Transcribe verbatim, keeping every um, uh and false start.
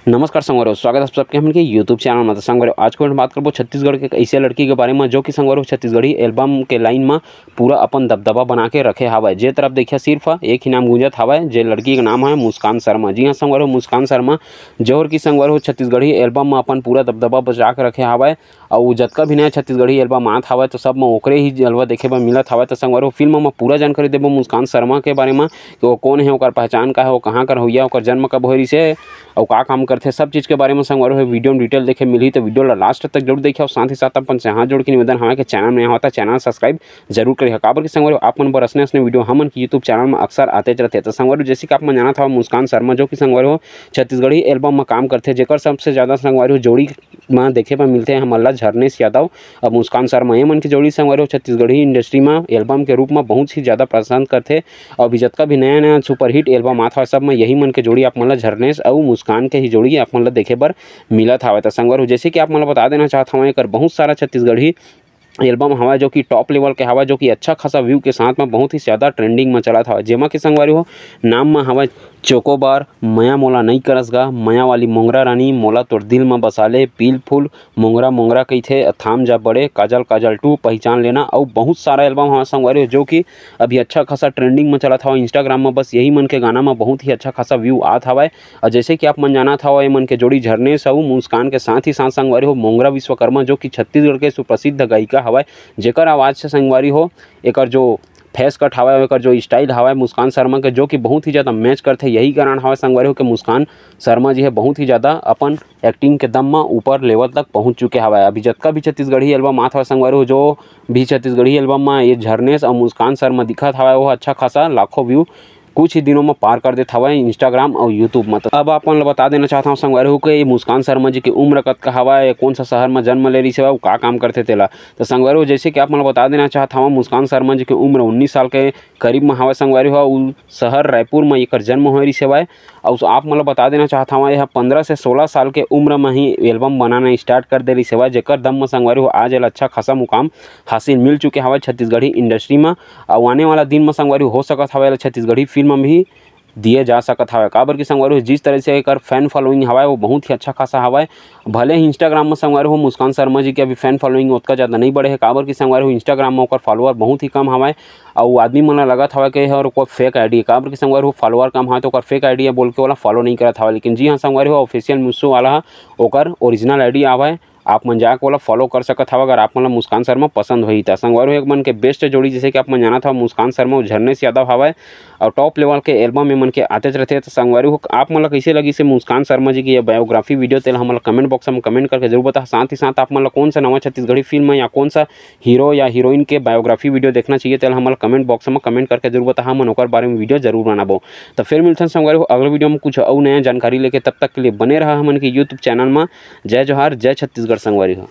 नमस्कार संगवारी हो, स्वागत है आप सबके हमन के YouTube चैनल में। तो संगवारी हो, आज को हम बात करबो छत्तीसगढ़ के ऐसे लड़की के बारे में, जो कि संगवारी हो छत्तीसगढ़ी एल्बम के लाइन में पूरा अपन दबदबा बना के रखे हावय। जे तरफ देखिया सिर्फ एक ही नाम गूंजत हावय, जे लड़की के नाम है मुस्कान शर्मा। जी हाँ संगवारी हो, मुस्कान शर्मा जोहर की संगवारी हो छत्तीसगढ़ी एल्बम में अपन पूरा दबदबा बचा के रखे हावय। अउ जतका भी नया छत्तीसगढ़ी एल्बम आत हावय, तो सब में ओकरे ही जलवा देखे बर मिलत हावय। तो संगवारी हो, फिल्म में पूरा जानकारी देबो मुस्कान शर्मा के बारे में कि वो कौन है, ओकर पहचान का है, वो कहाँ कर होइया, ओकर जन्म कब होय रिसे, अउ का काम करथे, सब चीज़ के बारे में संगवारी हो वीडियो में डिटेल देखे मिलही। तो वीडियो ला लास्ट तक जरूर देखिए, और साथ ही साथ अपन से हाथ जोड़ के निवेदन हमारे के चैनल में नया होता, चैनल सब्सक्राइब जरूर करिए। काबर कि संगवारी हो, आप मन बर असने असने वीडियो हमन के YouTube चैनल में अक्सर आते रहते। तो संगवारी हो, जैसे कि आप मन जानत हवा, मुस्कान शर्मा जो कि संगवारी हो छत्तीसगढ़ी एल्बम में काम करथे, जेकर सबसे ज़्यादा संगवारी हो जोड़ी में देखे बर मिलथे हमन ला झरनेश यादव अउ मुस्कान शर्मा। ये मन के जोड़ी संगवारी हो छत्तीसगढ़ी इंडस्ट्री में एल्बम के रूप में बहुत ही ज़्यादा पसंद करथे। अउ अभी जतका भी नया नया सुपरहिट एल्बम आत हवय, सब में यही मन के जोड़ी आप मन ला, झरनेश अउ मुस्कान के ही जोड़ी आप मन ला देखे बर मिलत हवय। तो संगवारी हो, जैसे कि आप मन ला बता देना चाहत हवं, एकर बहुत सारा छत्तीसगढ़ी एल्बम हवय जो कि टॉप लेवल के हवय, जो कि अच्छा खासा व्यू के साथ में बहुत ही ज़्यादा ट्रेंडिंग में चलत हवय, जेमा के संगवारी हो नाम में हवय चोकोबार, मया मोला नई करस गा, मया वाली मोंगरा रानी, मोला तोर दिल में बसा ले, पील फूल, मोंगरा मोंगरा कहिथे, थाम जा बड़े, काजल काजल टू, पहचान लेना, अउ बहुत सारा एल्बम हवय संगवारी हो, जो कि अभी अच्छा खासा ट्रेंडिंग में चलत हवय इंस्टाग्राम में। बस यही मन के गाना में बहुत ही अच्छा खासा व्यू आत हवय। अउ जैसे कि आप मन जानत हवय, ये मन के जोड़ी झरनेश अउ मुस्कान के साथ ही साथ संगवारी हो मोंगरा विश्वकर्मा, जो कि छत्तीसगढ़ के सुप्रसिद्ध गायिका हवय, जेकर आवाज़ से संगवारी हो एकर जो फेस कट हवय, एकर जो स्टाइल हवय मुस्कान शर्मा के, जो कि बहुत ही ज़्यादा मैच करथे। यही कारण हवय संगवारी हो कि मुस्कान शर्मा जी है बहुत ही ज़्यादा अपन एक्टिंग के दम म ऊपर लेवल तक पहुँच चुके हवय। अभी जतका भी छत्तीसगढ़ी एल्बम आत हवय संगवारी हो, जो भी छत्तीसगढ़ी एल्बम म ये झरनेश अउ मुस्कान शर्मा दिखत हवय, वो अच्छा खासा लाखों व्यू कुछ ही दिनों में पार कर देत हवय इंस्टाग्राम अउ YouTube में। तो अब आप मन ल बता देना चाहत हवं संगवारी हो कि ये मुस्कान शर्मा जी के उम्र कतका हवय, ये कौन सा शहर में जन्म ले रिहिस हवय, अउ का काम करथे तेला। तो संगवारी हो, जैसे कि आप मन ल बता देना चाहत हवं, मुस्कान शर्मा जी के उम्र उन्नीस साल के करीब में हवय संगवारी हो। अउ शहर रायपुर में एकर जन्म होय रिहिस हवय। अउ आप मन ल बता देना चाहत हवं, ये ह पंद्रह से सोलह साल के उम्र में ही एल्बम बनाना स्टार्ट कर दे रिहिस हवय, जेकर दम में संगवारी हो आज एला अच्छा खासा मुकाम हासिल मिल चुके हवय छत्तीसगढ़ी इंडस्ट्री में। अउ आने वाला दिन में संगवारी हो सकत हवय, एला छत्तीसगढ़ी फिल्म में भी दिए जा सकत हवय। काबर कि संगवारी हो, जिस तरह से एकर फैन फॉलोइंग हवय, वो बहुत ही अच्छा खासा हवय। भले ही इंस्टाग्राम में संगवारी हो मुस्कान शर्मा जी के अभी फैन फॉलोइंग ओतका ज़्यादा नहीं बढ़े हे, काबर कि संगवारी हो इंस्टाग्राम में ओकर फॉलोअर बहुत ही कम हवय। अउ आदमी मन ल लगत हवय कि हर कोई फेक आईडी हे, काबर कि संगवारी हो फॉलोअर कम हवय, तो ओकर फेक आईडी हे बोल के ओला फॉलो नहीं करत हवय। लेकिन जी हाँ संगवारी हो, ऑफिशियल मुस्सू वाला ह ओकर ओरिजिनल आईडी हवय। आप मन जाके ओला फॉलो कर सकत हव, अगर आप मन ल मुस्कान शर्मा पसंद होही त। संगवारी हो, एक मन के बेस्ट जोड़ी, जैसे कि आप मन जानत हव, मुस्कान शर्मा अउ झरनेश यादव हवय, अउ टॉप लेवल के एल्बम ए मन के आतेच रहिथे। त संगवारी हो, आप मन ल कइसे लगिस हे मुस्कान शर्मा जी के ये बायोग्राफी वीडियो, तेला हमन ल कमेंट बॉक्स में कमेंट करके जरूर बताहा। साथ ही साथ आप मन ल कौन सा नवा छत्तीसगढ़ी फिल्म या कौन सा हीरो या हीरोइन के बायोग्राफी वीडियो देखना चाहिए, तेला हमन ल कमेंट बॉक्स में कमेंट करके जरूर बताहा, हमन ओकर बारे में वीडियो जरूर बनाबो। त फिर मिलथन संगवारी हो अगले वीडियो में कुछ अउ नया जानकारी लेके, तब तक के लिए बने रहा हमन के YouTube चैनल में। जय जोहार, जय छत्तीसगढ़ संगवारी हो।